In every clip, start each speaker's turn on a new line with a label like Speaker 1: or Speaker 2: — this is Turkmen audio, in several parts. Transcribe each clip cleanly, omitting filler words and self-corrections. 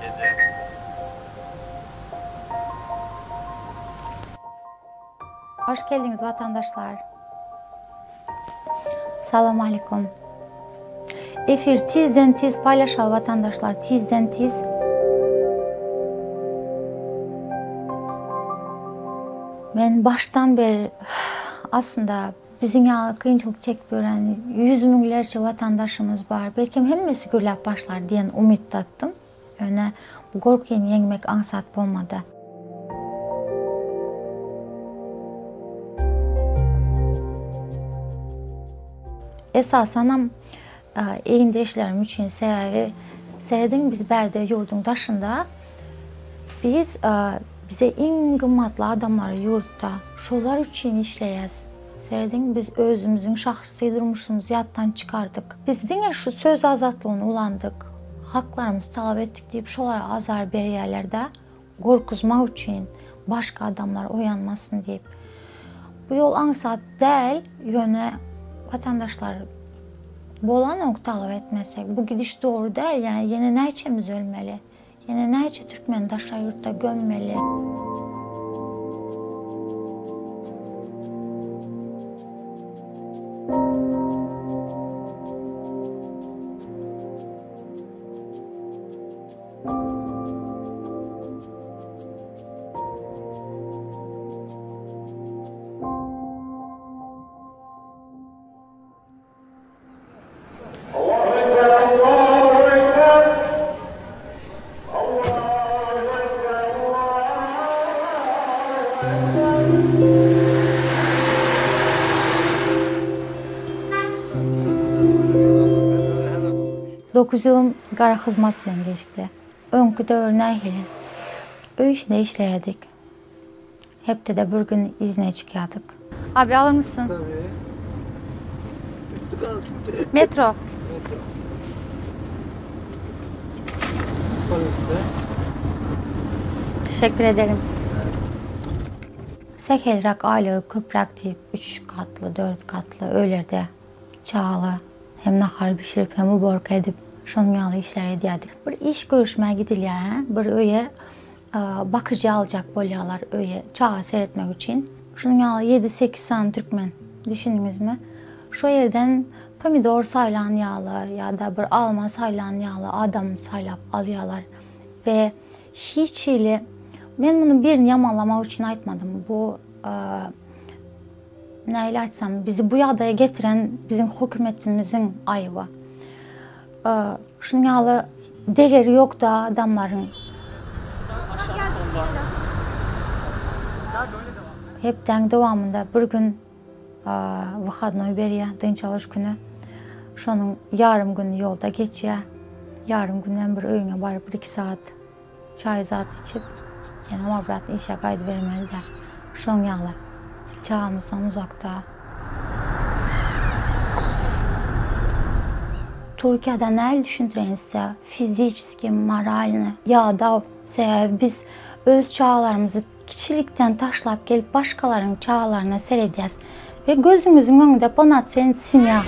Speaker 1: Eje.
Speaker 2: Hoş geldiňiz watandaşlar. Salam aleýkum. Efir tizden tiz paýlaşaly watandaşlar tizden tiz. Men başdan beri aslynda biziň ýaly kynçylyk çekip ýören ýüz müňlerçe watandaşymyz bar. Belkem hemmesi gürläp başlar diýen umytdatdym. Ýöne bu gorkyny ýeňmek aňsat bolmady. Esasanam egindeşlerim üçin sebäbi serediň biz bärde ýurduň daşynda biz bize iň gymmatly adamlar ýurtda şolar üçin işleýäs. Serediň biz özümiziň şahsy durmuşymyzy ýatdan çykardyk. Biz diňe şu söz azatlygyny ulandyk, haklarymyzy talap etdik diýip şolara azar berýärler-dä, gorkuzmak üçin, başga adamlar oýanmasyn diýip. Bu ýol aňsat däl, ýöne watandaşlar bolanok talap etmesek. Bu gidiş dogry däl, ýa ýene näçemiz ölmeli? Ýene näçe türkmeni daşary ýurtda gömmeli? Dokuz ýylym gara hyzmat bilen geçdi. Öňki döwür nähili? Öý işinde işleýärdik. Hepdede bir gün izne çykýardyk. Abi alır mısın?
Speaker 3: Tabii.
Speaker 2: Metro.
Speaker 3: Metro. Parası.
Speaker 2: Teşekkür ederim. Sähelräk aýlygy köpräk diýip üç katly, dört katly öýlerde çagaly hem nahar bişirip hem uborka edip şonuň ýaly işler edýärdik. Bir iş görüşmä gidilýär hä, bir öýe Bakyjy aljak bolýarlar öýe çaga seretmek üçin. Şunuň ýaly ýedi-sekiz sany türkmen, düşündiňizmi? Şo ýerden pomidor saýlan ýaly ýa-da bir alma saýlan ýaly adam saýlap alýarlar we hiç hili men muny birini ýamanlamak üçin aýtmadym. Bu nähili aýtsam, bizi bu ýagdaýa getiren biziň hökümetimiziň aýyby. Şunuň ýaly degeri ýokda adamlaryň. Hepdäň dowamynda bir gün wyhodnoý berýär, dynç alyş güni. Şonuň ýarym güni ýolda geçýär. Ýarym günem bir öýüňe baryp bir-iki sagat çaý zat içip, ýene obratno işe gaýdybermeli-dä. Şoň ýaly. Çagamyzdan uzakda. Türkiýede nähili düşündireýin size, fiziçeski, moralny ýadaw, sebäbi biz öz çagalarymyzy kiçilikden taşlap gelip başgalaryň çagalaryna seredýäs we gözümiziň öňünde polnocenny semýa.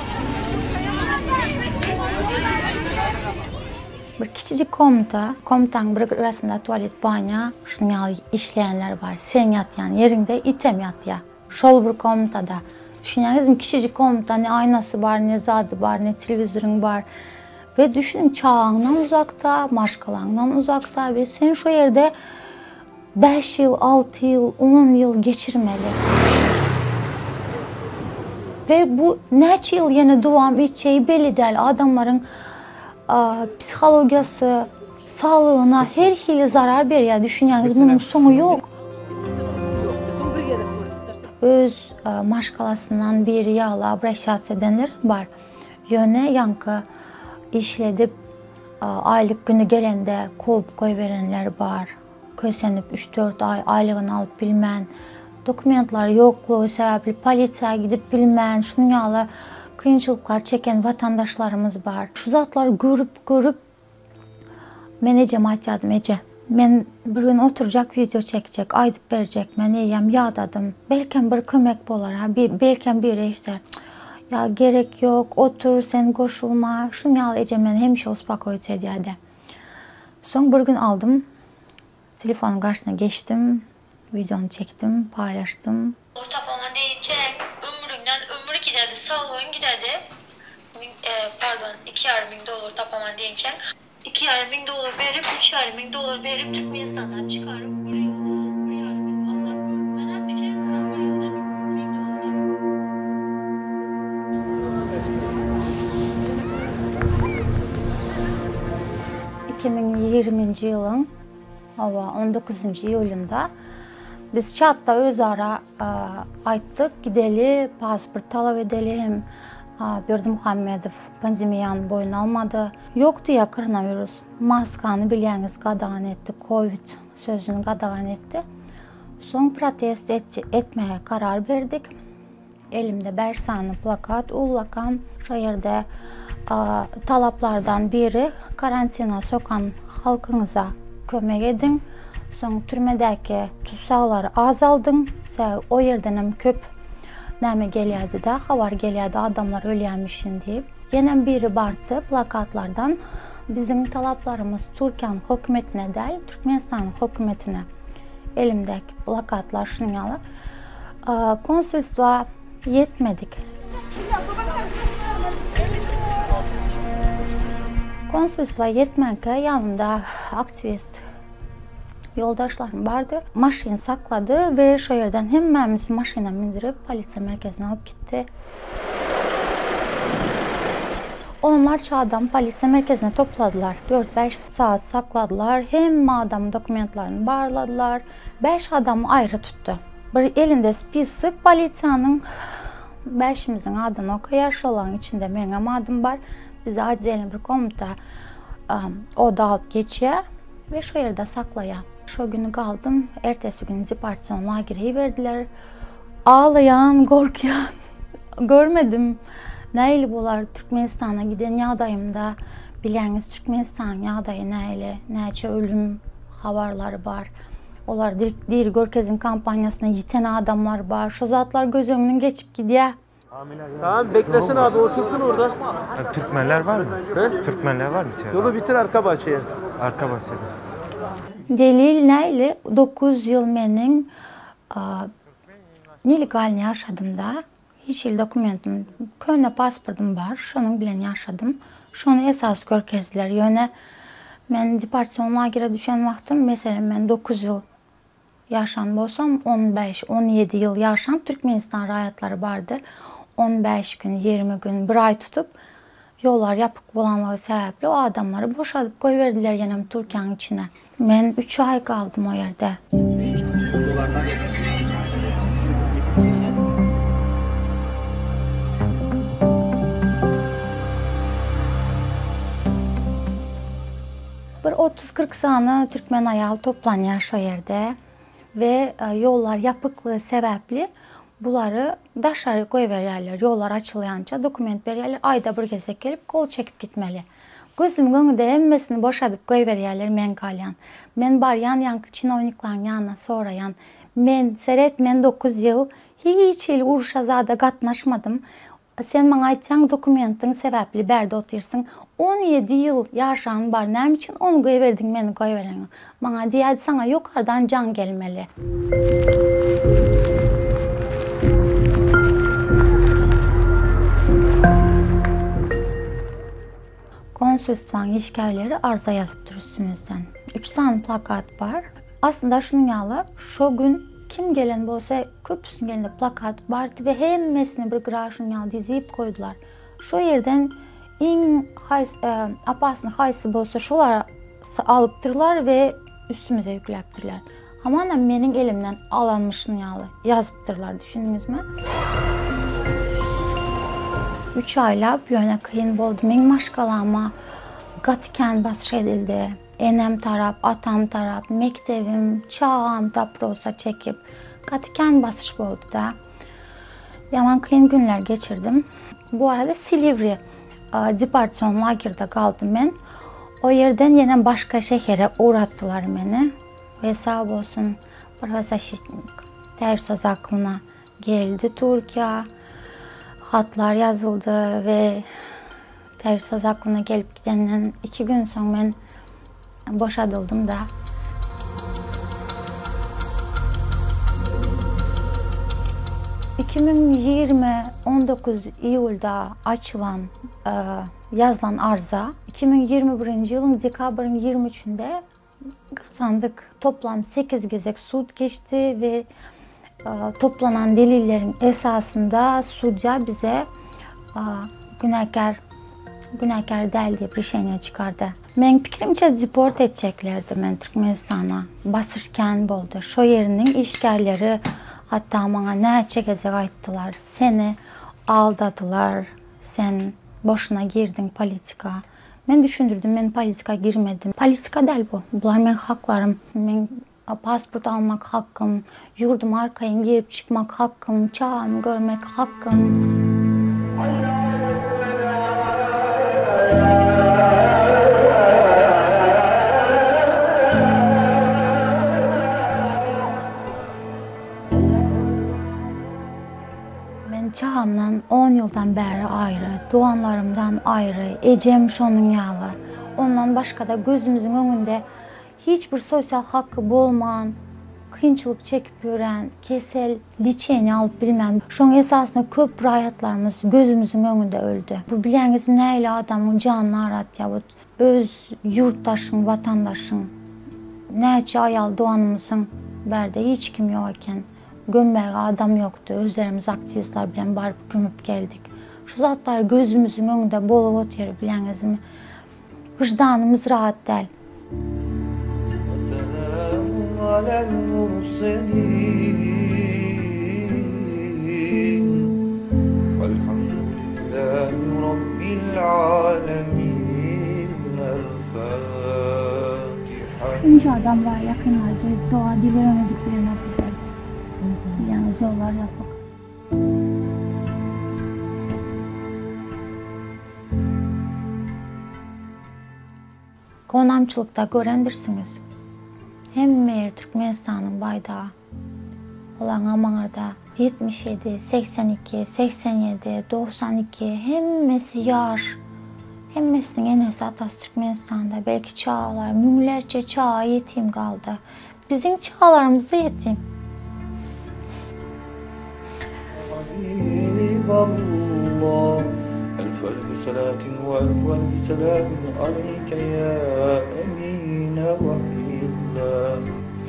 Speaker 2: Bir kiçijik komnata, komnataň bir gyrasynda tualet, banýa, şunuň ýaly işleýänler bar. Sen ýatýan ýeriňde item ýatýar. Şol bir komnatada. Düşünýäňizmi, kiçijik komnata, ne aýnasy bar, ne zady bar, ne telewizoryň bar. We düşüniň, çagaňdan uzakda, maşgalaňdan uzakda we sen şo ýerde bäş ýyl, alty ýyl, on ýyl geçirmeli. We bu näçe ýyl ýene dowam etjegi belli däl. Adamlaryň psihologiýasy, saglygyna her hili zarar berýär, düşünýäňizmi, munuň soňy ýok. Öz maşgalasyndan biri ýaly obraşýats edenler bar. Ýöne ýaňky işledip, aýlyk güni gelende kowup goýberenler bar. Kösenip üç-dört aý aýlygyny alyp bilmän, dokumentlary ýoklugy sebäpli polisiýa gidip bilmän, şunuň ýaly kynçylyklar çeken watandaşlarymyz bar. Şu zatlary görüp-görüp men ejeme aýtýardym, Eje, men bir gün oturjak wideo çekjek, aýdyp berjek, men eýýäm ýadadym. Belkem bir kömek bolar, ha, belkem biri eşider. Ýa gerek ýok, otur, sen goşulma. Şunuň ýaly ejem meni hemişe uspokoit edýärdi. Soň bir gün aldym, telefonyň garşysyna geçdim, wideony çekdim, paýlaşdym.
Speaker 1: Dolar tapaman diýinçäň ömrüňden ömür gidedi, saglygyň gidedi. Müň, pardon, iki ýarym müň dollar tapaman diýinçäň. Iki ýarym müň dollar berip, üç ýarym müň dollar berip Türkmenistandan çykaryp bir ýyl, bir ýarym ýyl azap görüp, menem pikir etdim men bir ýylda müň, müň dollar tapyp.
Speaker 2: 2020-nji ýylyň hawa, 19-njy iýulynda biz çatda özara aýtdyk, gideli, pasport talap edeli hem Berdimuhamedow pandemiýany boýun almady. Ýok diýýär koronawirus. Maskany bilýäňiz gadagan etdi, covid sözüni gadagan etdi. Soň protest etmäge karar berdik. Elimde bäş sany plakat ullakan. Şo ýerde talaplardan biri karantina sokan halkyňyza kömek ediň. Soň türmedäki tussaglary azaldyň. Sebäbi o ýerdenem köp näme gelýärdi-de, habar gelýärdi adamlar ölýärmişin diýip. Ýenem biri bardy plakatlardan biziň talaplarymyz Türkiýäniň hökümetine däl, Türkmenistanyň hökümetine. Elimdäki plakatlar şunuň ýaly. Konsulstwa ýetmedik. Konsulstwa ýetmänkä ýanymda aktiwist ýoldaşlarym bardy. Maşyn saklady we şo ýerden hemmämizi maşyna mündürip polisiýa merkezine alyp gitdi. Onlarça adam polisiýa merkezine topladylar. Dört-bäş sagat sakladylar. Hemme adamyň dokumentlerini barladylar. Bäş adamy aýry tutdy. Bir elinde spisok polisiýanyň bäşimiziň adyny okaýar. Şolaryň içinde meňem adym bar. Bizi otdelny bir komnata oda alyp geçýär we şo ýerde saklaýar. Şo güni galdym. Ertesi güni deportasion lagere iberdiler. Aglaýan, gorkýan. Görmedim. Nähili bolar Türkmenistana giden ýagdaýymda. Bilýäňiz Türkmenistanyň ýagdaýy nähili, näçe ölüm habarlary bar. Olar diri görkezin kampaniýasynda ýiten adamlar bar. Şo zatlar göz öňünden geçip gidýär.
Speaker 3: Tamam beklesin abi otursun orada.
Speaker 4: Türkmenler var mı?
Speaker 3: He?
Speaker 4: Türkmenler var mı içeride?
Speaker 3: Yolu bitir arka bahçeye.
Speaker 4: Arka bahçede.
Speaker 2: Delil nähili 9 ýyl meniň nelegalny ýaşadymda hiç hili dokumentim köne pasportym bar şonuň bilen ýaşadym şony esas görkezdiler ýöne men deportasion lagere düşen wagtym meselem men 9 ýyl ýaşan bolsam 15 17 ýyl ýaşan Türkmenistan raýatlary bardy 15 gün 20 gün bir aý tutup ýollar ýapyk bolanlygy sebäpli o adamlary boşadyp goýberdiler ýenem Türkiýäniň içine. Men üç aý galdym o ýerde. Bir otuz-kyrk sany türkmen aýal toplanýar şo ýerde we ýollar ýapyklygy sebäpli bulary daşary goýberýärler. Ýollar açylýança dokument berýärler, aýda bir gezek gelip gol çekip gitmeli. Gözümiň öňünde hemmesini boşadyp goýberýärler men galýan. Men barýan ýaňky çinowniklaryň ýanyna soraýan. Men, seret men dokuz ýyl hiç hili urşa zada gatnaşmadym. Sen maňa aýtýaň dokumentiň sebäpli bärde otyrsyň. 17 ýyl ýaşan bar näme üçin ony goýberdiň meni goýbereňok. Maňa diýýärdi saňa ýokardan jaň gelmeli. Konsulstwaň işgärleri arza ýazypdyr üstümizden. Üç sany plakat bar. Aslynda şunuň ýaly, şo gün kim gelen bolsa köpüsiniň elinde plakat bardy we hemmesini bir gyra şunuň ýaly dizip goýdular. Şo ýerden iň haýsy opasny haýsy bolsa şolar alypdyrlar we üstümize ýükläpdirler. Hamana meniň elimden alanmyşyn ýaly ýazypdyrlar, düşündiňizmi? Üç aýlap ýöne kyn boldy. Meň maşgalama gaty kän basyş edildi. Enem tarap, atam tarap, mekdebim, çagam doprosa çekip gaty kän basyş boldy-da. Ýaman kyn günler geçirdim. Bu arada Silivri deportasion lagerde galdym men. O ýerden ýene başga şähere ugratdylar meni. We sag bolsun prawozasşitnik Täjsoz akymyna geldi Türkiýä. Hatlar ýazyldy we Täjsoz akymyna gelip gidenden iki gün soň men Boşadyldym-da. 2020 19 iýulda açylan, ýazylan arza 2021-nji ýylyň dekabryň 23-ünde gazandyk. Toplam sekiz gezek sud geçdi we toplanan delilleriň esasynda sudýa bize günäkär günäkär däl diýip rişeniýe çykardy. Meň pikirimçe deport etjeklerdi meni Türkmenistana. Basyş kän boldy. Şo ýeriniň işgärleri hatda maňa näçe gezek aýtdylar, seni aldadylar, sen boşuna girdiň politika. Men düşündirdim, men politika girmedim. Politika däl bu. Bular meň haklarym. Meň pasport almak hakkym, ýurduma arkaýyn girip çykmak hakkym, çagamy görmek hakkym. Men çagamdan on ýyldan bäri aýry, doganlarymdan aýry, ejem şonuň ýaly. Ondan başga-da gözümiziň öňünde hiç bir sosial haky bolman, kynçylyk çekip ýören, kesel, liçeniýe alyp bilmän, şoň esasynda köp raýatlarymyz gözümiziň öňünde öldi. Bu bilýäňizmi nähili adamyň janyny agratýar bu öz ýurtdaşyň, watandaşyň. Näçe aýal doganymyzyň bärde hiç kim ýok eken. Gömmäge adam ýokdy, özlerimiz aktiwistler bilen baryp gömüp geldik. Şu zatlar gözümiziň öňünde bolup otyr bilýäňizmi? Wyždanymyz rahat däl. Şunça adam bar ýakynlar gelip doga dilegem edip bilenok bizler. Bilýäňiz ýollar ýapyk. Gonamçylykda görendirsiňiz. Hemme ýer Türkmenistanyň baýdagy. Olaňam aňyrda 77, 82, 87, 92 hemmesi ýaş. Hemmesiniň enesi atasy Türkmenistanda. Belki çagalar, müňlerçe çaga ýetim galdy. Biziň çagalarymyz-da ýetim.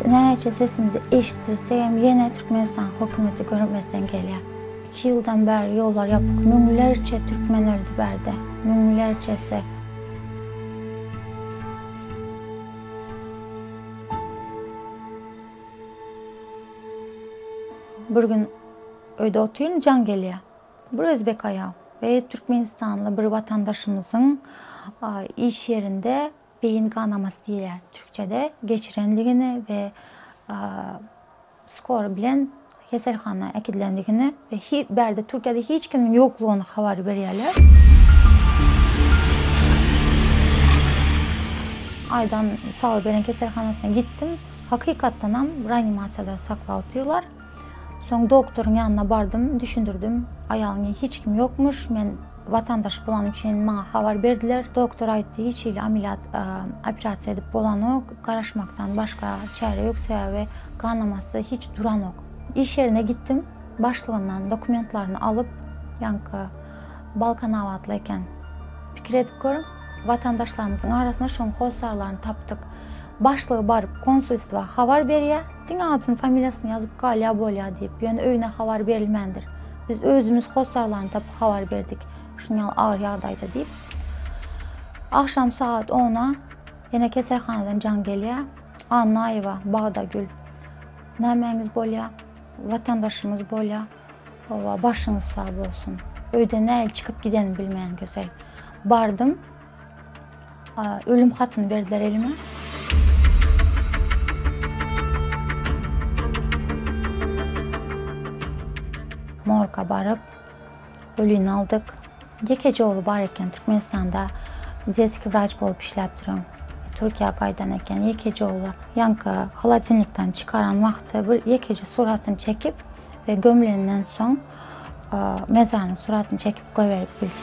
Speaker 2: Näçe sesimizi eşitdirsegem ýene Türkmenistan hökümeti görmezden gelýär. Iki ýyldan bäri ýollar ýapyk müňlerçe türkmen öldi bärde müňlerçesi. Bir gün öýde otyryn jaň gelýär. Bir özbek aýal we türkmenistanly bir watandaşymyzyň iş ýerinde beýin ganamasy diýilýär türkçede geçirenligini we skor bilen keselhana äkidilendigini we bärde Türkiýede hiç kimiň ýoklugyny habar berýärler. Aýdan sag beren keselhanasyna gitdim. Hakykatdanam reanimasiýada saklap otyrlar. Soň doktoryň ýanyna bardym, düşündirdim. Aýalyň hiç kim ýokmuş, men watandaş bolanym üçin maňa habar berdiler. Doktor aýtdy, hiç hili ameliyat, operasiýa edip bolanok, garaşmakdan başga çäre ýok, sebäbi ganamasy hiç duranok. Iş ýerine gitdim, başlygyndan dokumentlaryny alyp, ýaňky Balkanabatly eken. Pikir edip görüň, watandaşlarymyzyň arasynda şoň hossarlaryny tapdyk. Başlygy baryp konsulstwa habar berýär, diňe adyny familiýasyny ýazyp galýa bolýa diýip, ýöne öýüne habar berilmändir. Biz özümiz hossarlaryny tapyp habar berdik, şunuň ýaly agyr ýagdaýda diýip. Agşam sagat ona ýene keselhanadan jaň gelýär, Annaýewa Bagdagül, nämäňiz bolýa, watandaşymyz bolýa, hawa başyňyz sag bolsun. Öýden nähili çykyp gidenimi bilmeýän Gözel. Bardym. Ölüm hatyny berdiler elime. Morga baryp, ölüni aldyk. Ýekeje ogly bar eken, Türkmenistanda detskiý wraç bolup işläp duran. Türkiýä gaýdan eken, ýekeje ogly. Ýaňky holodilnikden çykaran wagty bir ýekeje suratyny çekip we gömlenden soň mezarynyň suratyny çekip goýberip bildik.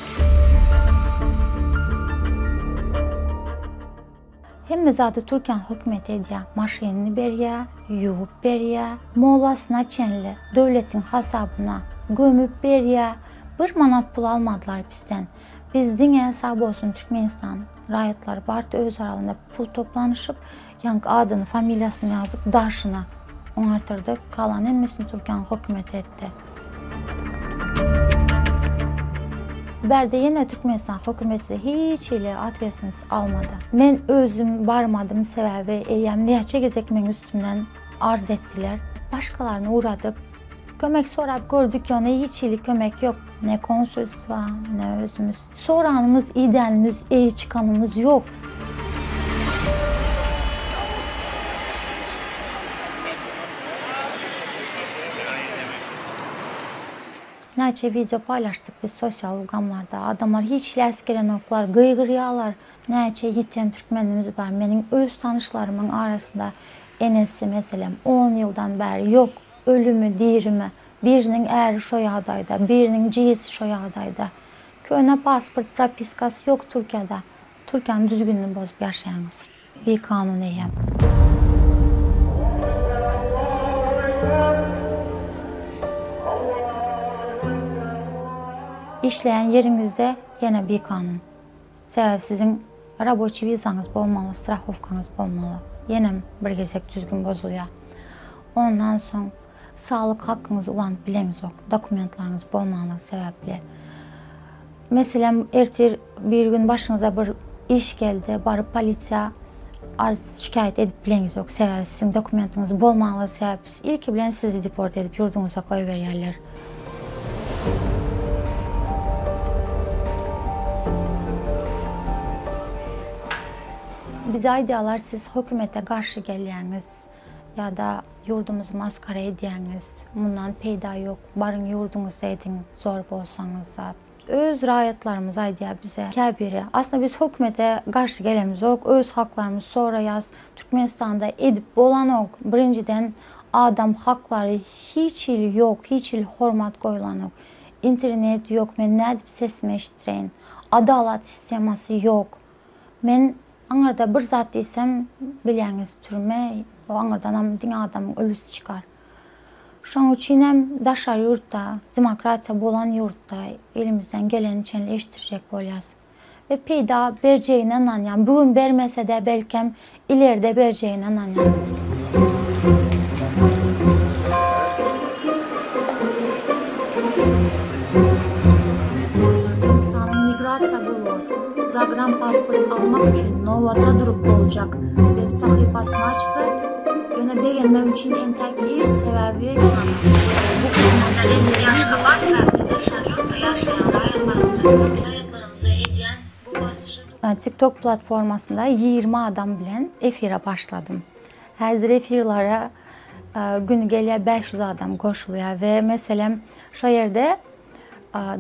Speaker 2: Hemme zady Türkiýäň hökümeti edýär. Maşynyny berýär, ýuwup berýär, molasyna çenli döwletiň hasabyna gömüp berýär. Bir manat pul almadylar bizden. Biz diňe sag bolsun Türkmenistan raýatlary bardy öz aralarynda pul toplanyşyp, ýaňky adyny, familiýasyny ýazyp daşyna oňartyrdyk. Galan hemmesini Türkiýäň hökümeti etdi. Bärde ýene Türkmenistan hökümeti hiç hili otwetsenst almady. Men özüm barmadym sebäbi eýýäm näçe gezek meň üstümden arz etdiler. Başgalaryny ugradyp kömek sorap gördük ýöne hiç hili kömek ýok. Ne konsulstwa, ne özümiz. Soranymyz, idänimiz, eýe çykanymyz ýok. Näçe wideo paýlaşdyk biz sosial ulgamlarda. Adamlar hiç hili äsgerenoklar, gygyrýarlar. Näçe ýiten türkmenimiz bar. Meniň öz tanyşlarymyň arasynda enesi meselem on ýyldan bäri ýok. Ölümi, dirimi. Biriniň äri şo ýagdaýda, biriniň jigisi şo ýagdaýda. Köne pasport, propiskasy ýok Türkiýede. Türkiýäniň düzgünini bozup ýaşaýaňyz. Bikanun eýýäm. Işleýän ýeriňizde ýene bikanun. Sebäbi siziň raboçi wizaňyz bolmaly, strahowkaňyz bolmaly. Ýenem bir gezek düzgün bozulýar. Ondan soň saglyk hakyňyzy ulanyp bileňizok, dokumentlaryňyz bolmanlygy sebäpli. Meselem, ertir bir gün başyňyza bir iş geldi, baryp polisiýa arz şikaýat edip bileňizok. Sebäbi siziň dokumentiňiz bolmanlygy sebäpli ilki bilen sizi deport edip ýurduňyza goýberýärler. Bize aýdýarlar siz hökümete garşy gelýäňiz ýa-da ýurdumyzy masgara edýäňiz, mundan peýda ýok, baryň ýurduňyzda ediň zor bolsaňyz zat. Öz raýatlarymyz aýdýar bize käbiri. Aslynda biz hökümete garşy gelemizok, öz haklarymyzy soraýas. Türkmenistanda edip bolanok. Birinjiden adam haklary hiç hili ýok, hiç hili hormat goýlanok. Internet ýok, men nädip sesimi eşitdireýin. Adalat sistemasy ýok. Men aňyrda bir zat diýsem, bilýäňiz türme, o aňyrdanam diňe adamyň ölüsi çykar. Şonuň üçinem daşary ýurtda, demokratiýa bolan ýurtda elimizden geleni çenli eşitdirjek bolýas. We peýda berjegine ynanýan. Bu gün bermese-de belkem ileride berjegine ynanýan. Türkmenistanyň migrasiýa gullugy zagranpasport almak üçin nobata durup boljak web sahypasyny açdy. Ýöne begenmek üçin entäk ir, sebäbi bu kysmynda resmi Aşgabat we daşary ýurtda ýaşaýan raýatlarymyzyň köpüsi raýatlarymyza edýän bu basyşy TikTok platformasynda 20 adam bilen efire başladym. Häzir efirlere güni gelýär 500 adam goşulýar we meselem şo ýerde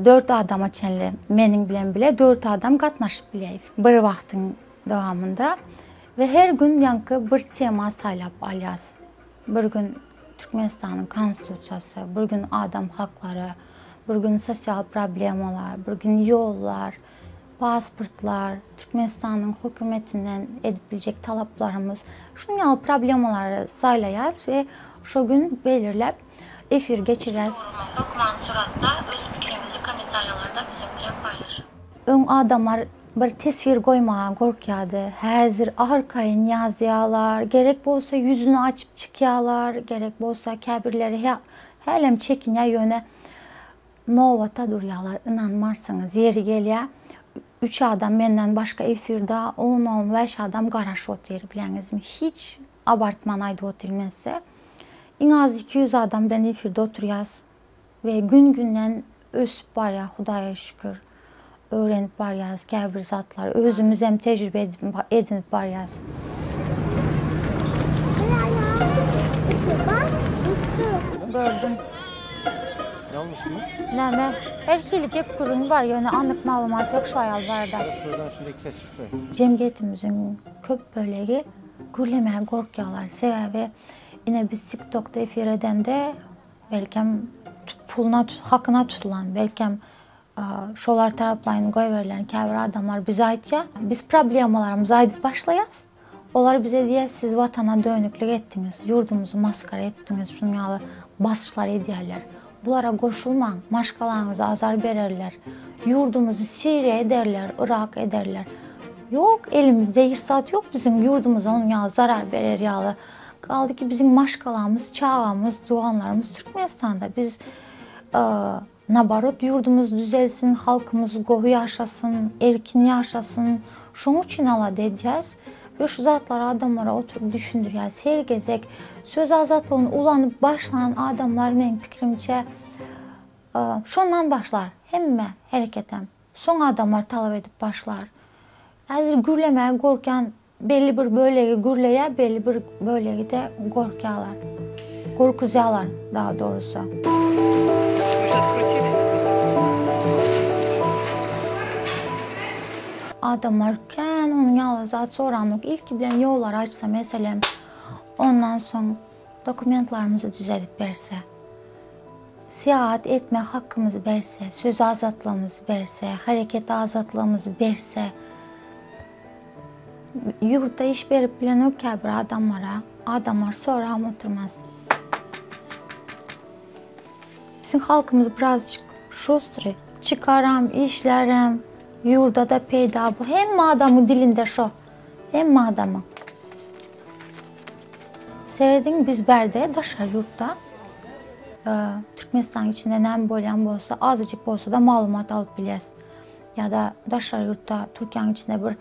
Speaker 2: 4 adama çenli meniň bilen bile 4 adam gatnaşyp bilýär bir wagtyň dowamynda we her gün ýaňky bir tema saýlap alýas. Bir gün Türkmenistanyň Konstitusiýasy, bir gün adam haklary, bir gün sosial problemalar, bir gün ýollar, pasportlar, Türkmenistanyň hökümetinden edip biljek talaplarymyz, şunuň ýaly problemalary saýlaýas we şo gün belirläp efir geçirýäs. Hökman suratda öz pikiriňizi kommentariýalarda biziň bilen paýlaşyň. Öň adamlar bir teswir goýmaga gorkýardy. Häzir arkaýyn ýazýarlar, gerek bolsa ýüzüni açyp çykýarlar, gerek bolsa käbirleri hälem çekinýär ýöne Nobata durýarlar ynanmarsyňyz ýeri gelýä üç adam menden başga efirde on on bäş adam garaşyp otyr bilýäňizmi hiç abartman aýdyp otyryn men size iň az 200 adam bilen efirde oturýas we gün günden ösüp barýar hudaýa şükür öwrenip barýas käbir zatlary özümizem tejribe edinip barýas. Gördüm.
Speaker 4: Ne olmuş mu?
Speaker 2: Näme? Her hili gep gürrüň bar, ýöne anyk maglumat ýok şu aýal barada.
Speaker 4: Şuradan şimdi kesip koy.
Speaker 2: Jemgyýetimiziň köp bölegi gürlemäge gorkýarlar. Sebäbi ine biz TikTokda efir edende belkem puluna hakyna tutulan, belkem Şolar taraplaýyn goýberilen käbir adamlar bize aýtýar. Biz problemalarymyzy aýdyp başlaýas. Olar bize diýýär, siz watana dönüklik etdiňiz, ýurdumyzy masgara etdiňiz, şunuň ýaly basyşlar edýärler. Bulara goşulmaň, maşgalaňyza azar bererler. Ýurdumyzy Siriýa ederler, Yrak ederler. Ýok, elimizde hiç zat ýok biziň ýurdumyza onuň ýaly zarar berer ýaly. Galdy ki biziň maşgalamyz, çagamyz, doganlarymyz Türkmenistanda. Biz naborot ýurdumyz düzelsin, halkymyz gowy ýaşasyn, erkin ýaşasyn. Şoň üçin alada edýäs we şu zatlary adamlara oturyp düşündirýäs. Her gezek söz azatlygyny ulanyp başlan adamlar meň pikirimçe şondan başlar hemme hereketem. Soň adamlar talap edip başlar. Häzir gürlemäge gorkýan Belli bir bölegi gürleýär, belli bir bölegi-de gorkýarlar. Gorkuzýarlar, daha dogrusy. Adamlar kän onuň ýaly zat soranok. Ilki bilen ýollary açsa, meselem, ondan soň dokumentlarymyzy düzedip berse, syýahat etme hakkymyzy berse, söz azatlygymyzy berse, hereket azatlygymyzy berse, Ýurtda iş berip bilenok käbir adamlara. Adamlar soragam oturmaz. Biziň halkymyz birazjyk şustry. Çykaram, işlärem, ýurda-da peýda bu. Hemme adamyň dilinde şo. Hemme adamyň. Serediň biz bärde daşary ýurtda Türkmenistanyň içinde näme bolýan bolsa azajyk bolsa-da maglumat alyp bilýäs. Ýa-da daşary ýurtda, Türkiýäniň içinde bir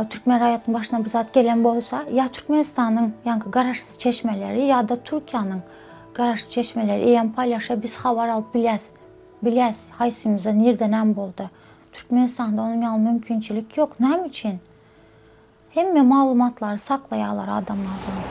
Speaker 2: türkmen raýatynyň başyna bir zat gelen bolsa, ýa Türkmenistanyň ýaňky garaşsyz çeşmeleri, ýa-da Türkiýäniň garaşsyz çeşmeleri eýýäm paýlaşýar, biz habar alyp bilýäs. Bilýäs, haýsymyza nirde näme boldy. Türkmenistanda onuň ýaly mümkinçilik ýok. Näme üçin? Hemme maglumatlary saklaýarlar adamlardan.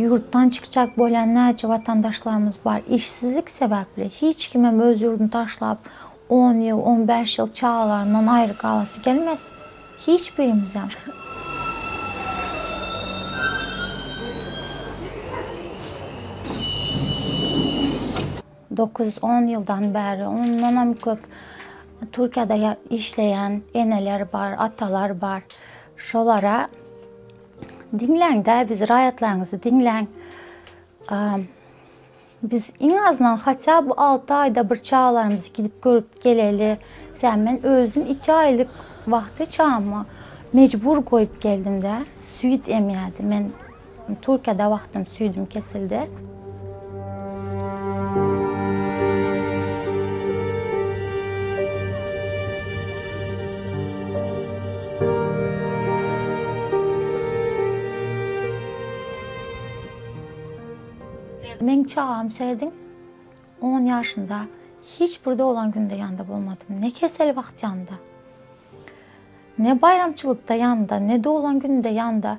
Speaker 2: Ýurtdan çykjak bolýan näçe watandaşlarymyz bar işsizlik sebäpli hiç kimem öz ýurduny taşlap on ýyl on bäş ýyl çagalaryndan aýry galasy gelmez hiç birimizem. Dokuz on ýyldan bäri ondanam köp Türkiýede işleýän eneler bar atalar bar şolara Diňläň-dä bizi raýatlaryňyzy diňläň. Biz iň azyndan hatda bu 6 aýda bir çagalarymyzy gidip görüp geleli. Sen men özüm 2 aýlyk wagty çagamy mejbur goýup geldim-dä. Süýt emýärdi. Men Türkiýede wagtym süýdüm kesildi. Meň çagam serediň, on ýaşynda hiç bir doglan günde ýanynda bolmadym. Ne kesel wagt ýanynda, ne baýramçylykda ýanynda, ne doglan günde ýanynda.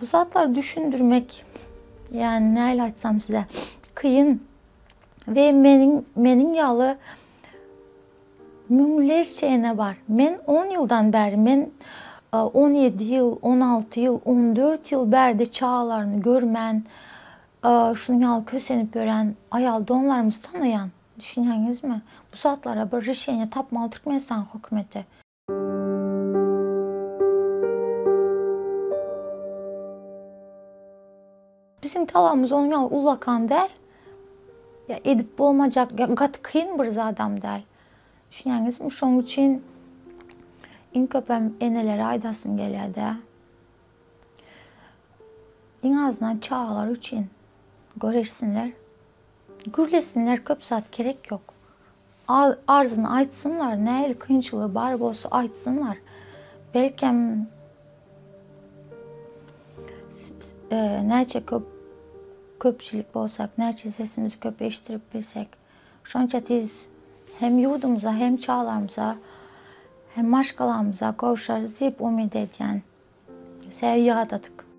Speaker 2: Bu zatlary düşündirmek, ýani nähili aýtsam size, kyn. We meniň meniň ýaly müňlerçe ene bar. Men 10 ýyldan bäri, men 17 ýyl, 16 ýyl, 14 ýyl bärde çagalaryny görmän, şunuň ýaly kösenip ýören aýal doganlarymyzy tanaýan. Düşünýäňizmi? Bu zatlara bir rişeniýe tapmaly Türkmenistanyň hökümeti. Biziň talabymyz onuň ýaly ullakan däl. Ýa edip bolmajak, ýa gaty kyn bir zadam däl. Düşünýäňizmi? Şonuň üçin iň köpem enelere aýdasym gelýär-dä. Iň azyndan çagalary üçin göreşsinler. Gürlesinler, köp zat gerek ýok. Arzyny aýtsynlar, nähili kynçylygy bar bolsa aýtsynlar. Belkem näçe köp köpçülik bolsak, näçe sesimizi köp eşitdirip bilsek, şonça tiz hem ýurdumyza, hem çagalarymyza, hem maşgalamyza gowşarys diýip umyt edýän. Sebäbi ýadadyk.